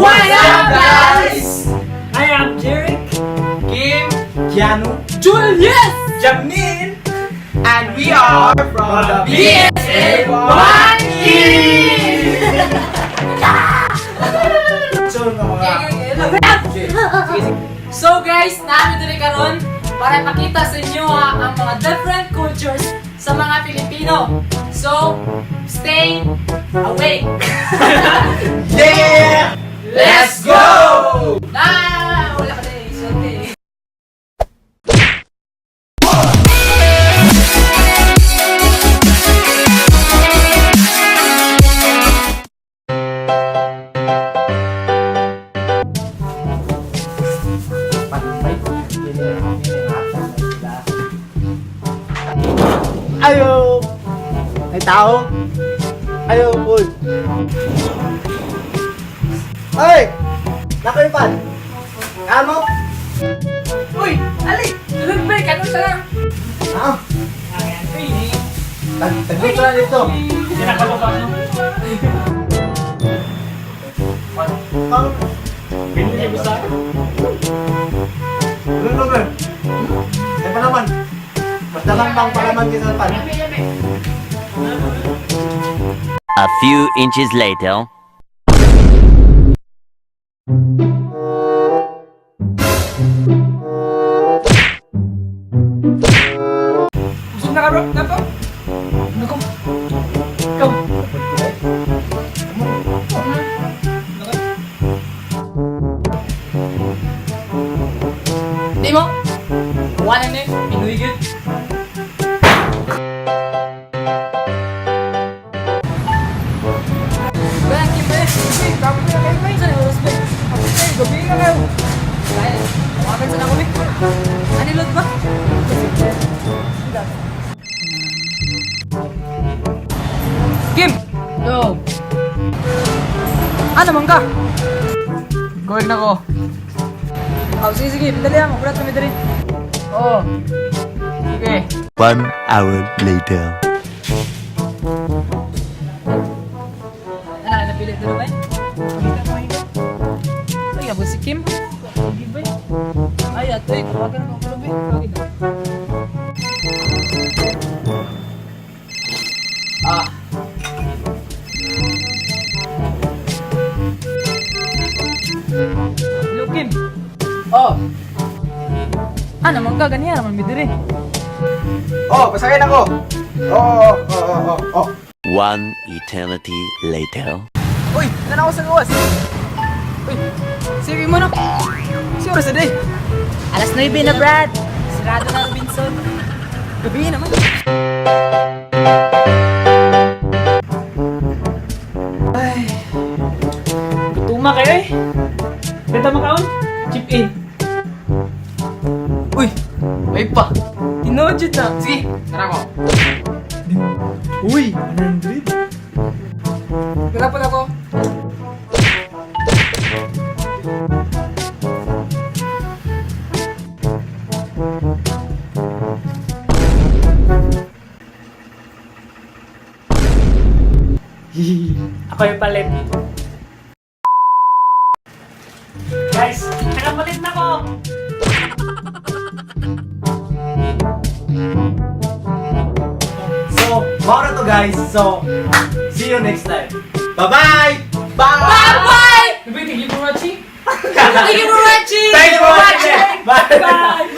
What up, guys? I am Jeric, Kim, Keanu, Julius, Jamnil, and we are from the BSA 1E! So, nga mga So guys, namin diri karon para ipakita sa inyo ha, ang mga different cultures sa mga Pilipino. So, stay awake. Yeah! Let's go! Na, wala ka na eh, sulti. Ayo! May tao? Ayo, uy! Ay! Nakoy pan! Kamo? Uy, ali, tulog ba? Kano sa lang? Ah! Tagdito na dito! Pang... Ano ba? Ay palaman! Mas dalang pang palaman kaysa pan. A few inches later. Busog na ka, bro? Napo? Ano ko? Ikaw. Di mo? Wala na eh. Pinoy yun. Bakit ba? Saan yung oras ba? Gabi na kayo. Kaya, tawagan sa ako, eh. Ano load ba? Kim! Yo! Ano man ka? Gawin na ko. Oh, sige, sige. Dali lang. Magulat kami dali. Oo. Sige. 1 hour later. Ano, napili ito ba? Ay, abot si Kim. Ay, atoy. Tawagan na ako, ba? Tawagin na. Ah. Hello, Kim. Oh. Ano man ka? Ganiya naman, midiri. Oh, pasakin ako! Oo. One eternity later. Uy, nan ako sa gawas. Uy, sige mo na. Si oras na day. Alas 9 na, Brad. Sirado na, Robinson. Gabi naman. Ay. Gutuma kayo eh. Benta makaon? Chip in. Uy, may pa. Tinuod yun na. Sige, tara ko. Uy! 100! Wala pala ko. Ako yung palit. Guys, nakapalit na ko! So, mao na to guys. So, see you next time. Bye-bye! Bye! Bye-bye! Thank you for watching. Thank you for watching! Thank you for watching! Bye! Bye!